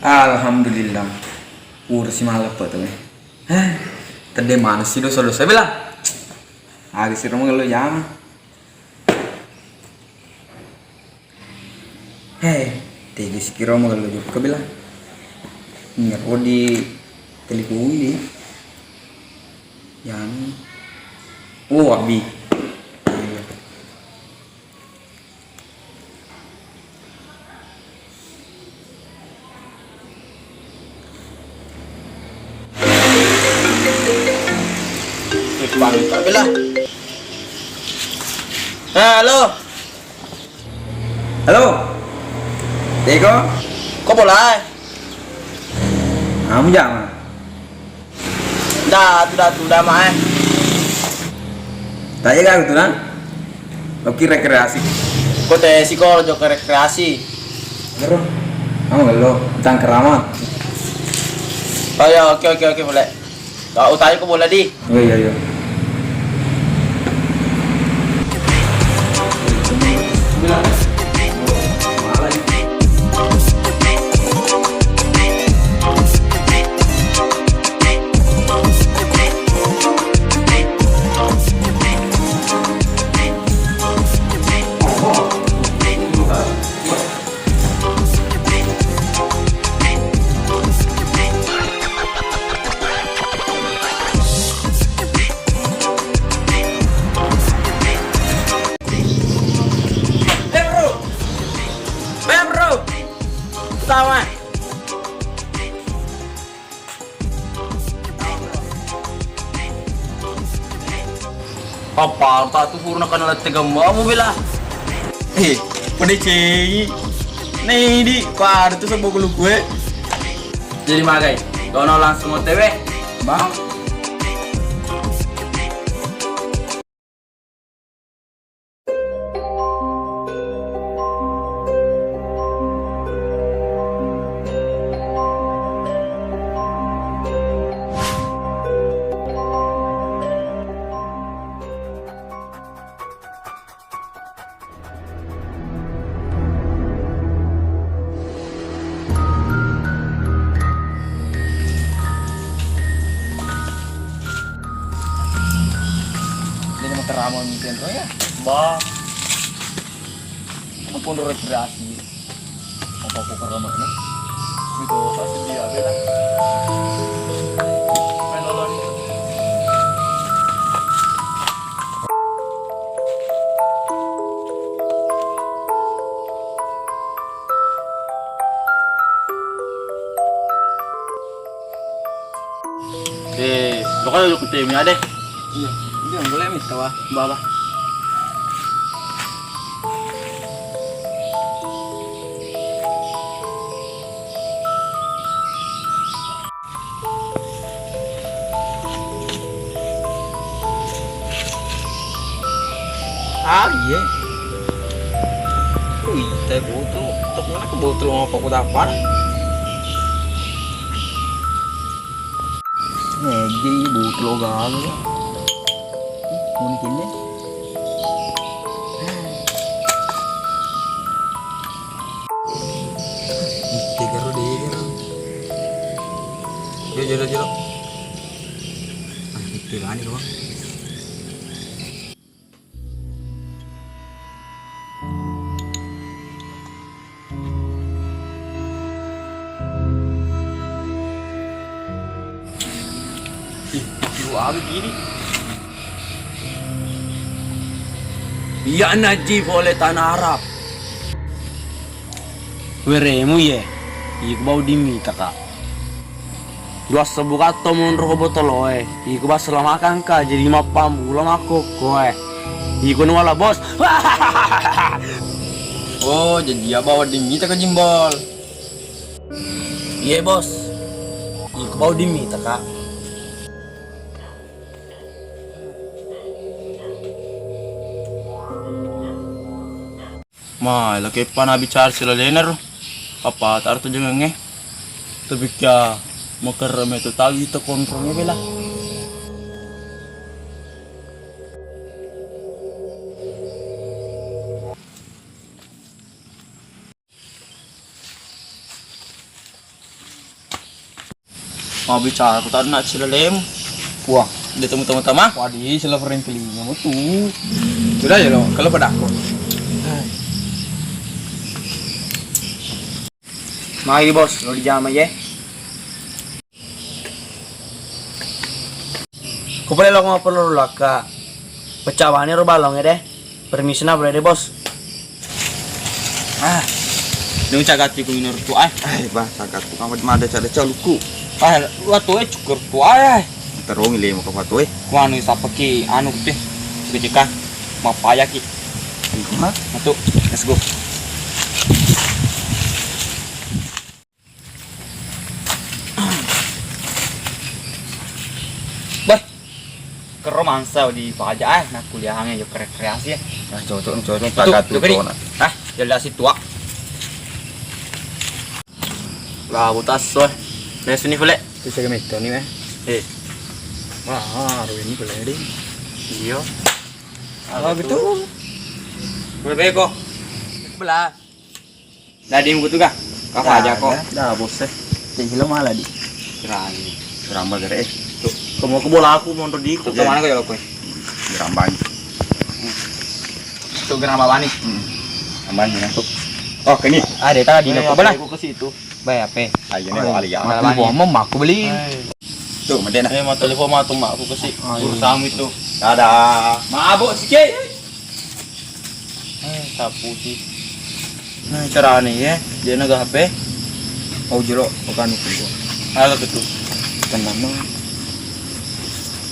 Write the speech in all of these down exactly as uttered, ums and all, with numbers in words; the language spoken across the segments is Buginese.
Alhamdulillah. Pura si maleppe tu, eh. Heh, tedde maneng si dosa-dosa bela. Aga si ro magello jama. Heh, tega si kiro magello jokka bela. Ingat odi telepon di. Jam. Oh, abi. Iya. Bela. Eh, halo. Halo. Teko? Ko bola, eh? Kamu jama. Datu, datu, dama, eh. Tanya gak kebetulan? Loki rekreasi. Ko te siko jokka rekreasi. Gero. Kamu gelo, cangkeramat. Oh ya, oke, oke, oke, boleh. Kau tanya ko bola di. Oh iya, iya. Eh, bro. Eh, bro. Sama. Apa tak tu furna kana lette gambamu bela. Eh, pada cei. Nei di, pada tu sebab lu kue. Jadi magai, kono langsung O T W. Bang. Jadi makeramo miten ro ya. Ba. Ampun rekreasi. Apa aku keramo na? Itu pasti dia bela. Main lolong. Eh, lo kan lo kutemi ade. Iya, iya, boleh mi tawa, baba. Ah, iya. Wih, teh botol. Tok mana ke botol mau apa aku dapat? Eh, jadi botol gagal. Mungkin deh. Itte garo de garo. Yo jolo jolo. Ah, itte lani ko. Ih, lu aga gini. Iya naji pole tanah Arab. Weremu ye, iku bau dimitaka. Dua sebbu katto monro ko botoloe, iku bau selamakangka jadi mappamula makkokkoe. Iku nuwala bos. Oh, jadi iya bau dimitaka jimbol. Iye bos, iku bau dimitaka. Ma, lakeppa nabicara silalenaro. Apa tar tu jengengnge? Tapi kya makerre metu tagi to konrongnge bela. Mau bicara ku tadi nak cilalem. Wah, dia temu-temu tama. Wah, di sila pering telinga mu tu. Sudah ya lo, kalau pada aku. Magi bos, lo dijama ye. Ko pale lo mau perlu laka. Pecah bani ro balong ya deh. Permisi na boleh deh bos. Ah, dong cagati ku minor tu ai. Ai bah, cagati ku mada cagati caluku. Ah, watu e cukur tu ai. Terongi le mo ka watu e. Ku anu sapaki anu tu. Cika-cika. Mapaya ki. Matu, let's go. Bah, kero mangsa di paja ah, nak kuliahannya yo rekreasi ya. Nah, cocok, cocok. Itu, tagatu itu kali. Cocok, nah. Ah, jelas itu ah. Lah, botas so. Nah, sini boleh. Bisa ke meto nih, meh. Eh. Wah, ah, ini boleh deh. Iya. Ah, betul. Boleh beko. Belah. Dadi mugu tu ga? Kapa aja ko. Dah, bos eh. Cek gila malah di. Rani. Ramba gere eh. Tuh, kamu ke bola aku mau di. Tuh, kemana kau ya lo kue? Gerambang. Tuh gerambang bani. Hmm. Gerambang ya tuh. Oh, ke ini. Ada tadi lo kau bela. Aku ke situ. Bay apa? Ayo nih, balik ya. Mati bohong, aku beli. Tuh, mending. Eh, mau telepon mah tuh mak aku ke si. Urusanmu itu. Dadah. Mabuk sikit. Eh, sapu sih. Nah, carane ya, dia naga H P. Kau jero, bukan itu. Ada betul. Tenang no.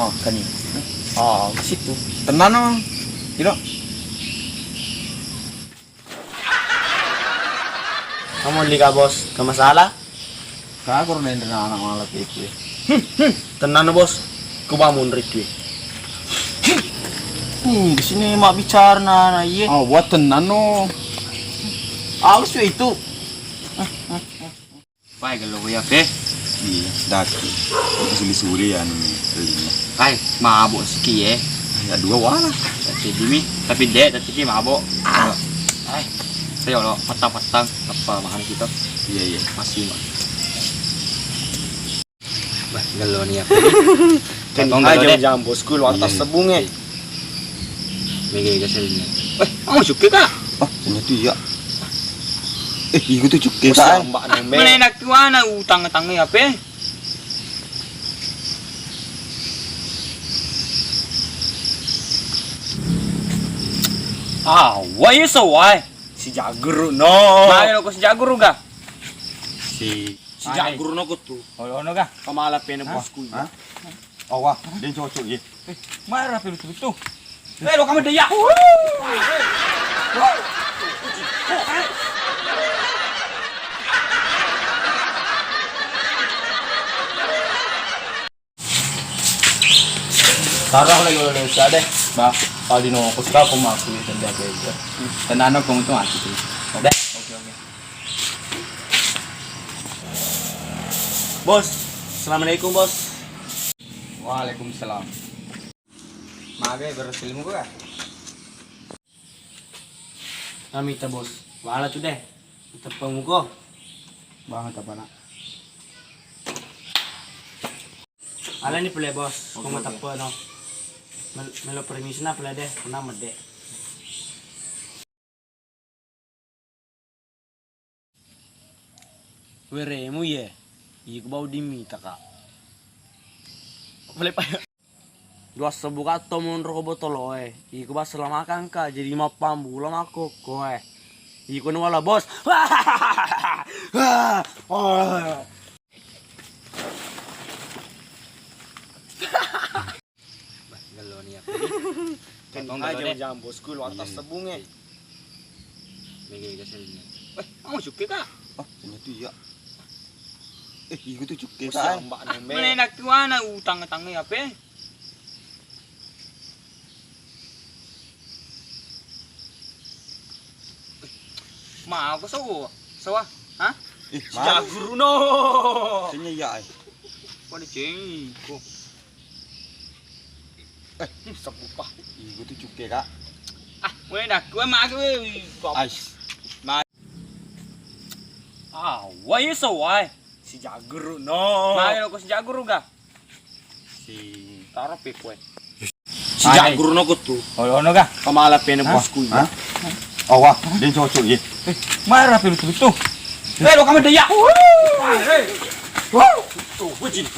Oh, kan ini. Oh, ke situ. Tenang no. Jero. Kamu liga bos, ke masalah? Ka koro nendena anak malah pitu. Hmm, hmm, tenang no bos, ku bangun ritu. Hmm, di sini mak bicara na, na iye. Oh, buat tenang no. Aus itu. Pai gelo ya pe. Iya, daki. Suli-suli ya anu. Pai mabuk siki ye. Ya dua wala. Tapi dimi, tapi dek, tapi ki mabuk. Ah. Ai. Saya lo petang-petang apa bahan kita. Iya, iya. Masih mak. Wah, gelo nih ya. Kan aja jam bosku lo atas sebung eh. Mega gaselnya. Weh, kamu suka kak? Oh, punya tu ya. Eh, iku tu cuke kak. Mbak name. Mana enak tu mana utang tangga apa? Ah, wah iya sawai. Si Jaguru no. Mana lo ko si Jaguru ga? Si Si Jaguru no ko tu. Ono ga? Kamala pena bosku. Hah? Oh wah, dia cocok ye. Marah pelu tu tu. Eh lo kamu dia. Tarah lagi Indonesia deh. Bah, kalau di nongko suka aku mau aku itu dia kayak gitu. Tenang aku itu mati tuh. Udah. Oke, oke. Bos, assalamualaikum bos. Waalaikumsalam. Maga berhasil muka? Namita bos. Wala tu deh. Teppa muko. Banget apa nak? Alani pele bos, oke, ko mateppe no. Mel-, melo permisi na pele deh, kuna medde. Weremu ye, iko bau dimita kak. Pele pa. Dua sebbu ka to monro ko botolo e. Iko bas selamakang ka jadi mappambula makkokko e. Iko ni wala bos. Bah, gelo ni aku. Kan aja jam bosku lo atas sebung e. Mega gaselnya. Weh, kamu suka kak? Oh, punya tu iya. Eh, iko tu cuke kak. Mana enak tu mana utang tangga apa? Mau ke sawo? Sawah? Hah? Ih, si Jaguru no. Sini ya ai. Pada cengko. Eh, sebbu pa. Ih, gua tuh cuke kak. Ah, weh dah, gue mah gue. Ais. Ah, wah iya sawah. Si jagguru no. Magi lo ko si jagguru ga? Si taro pe koe. Si jagguru no ko tu. Olo no ga? Kamala pene bosku. Hah? Awa, den cocok ye. Eh, marah pe lu tu. Eh, lo kamu daya. Wah, eh. Wah, tuh, bucin.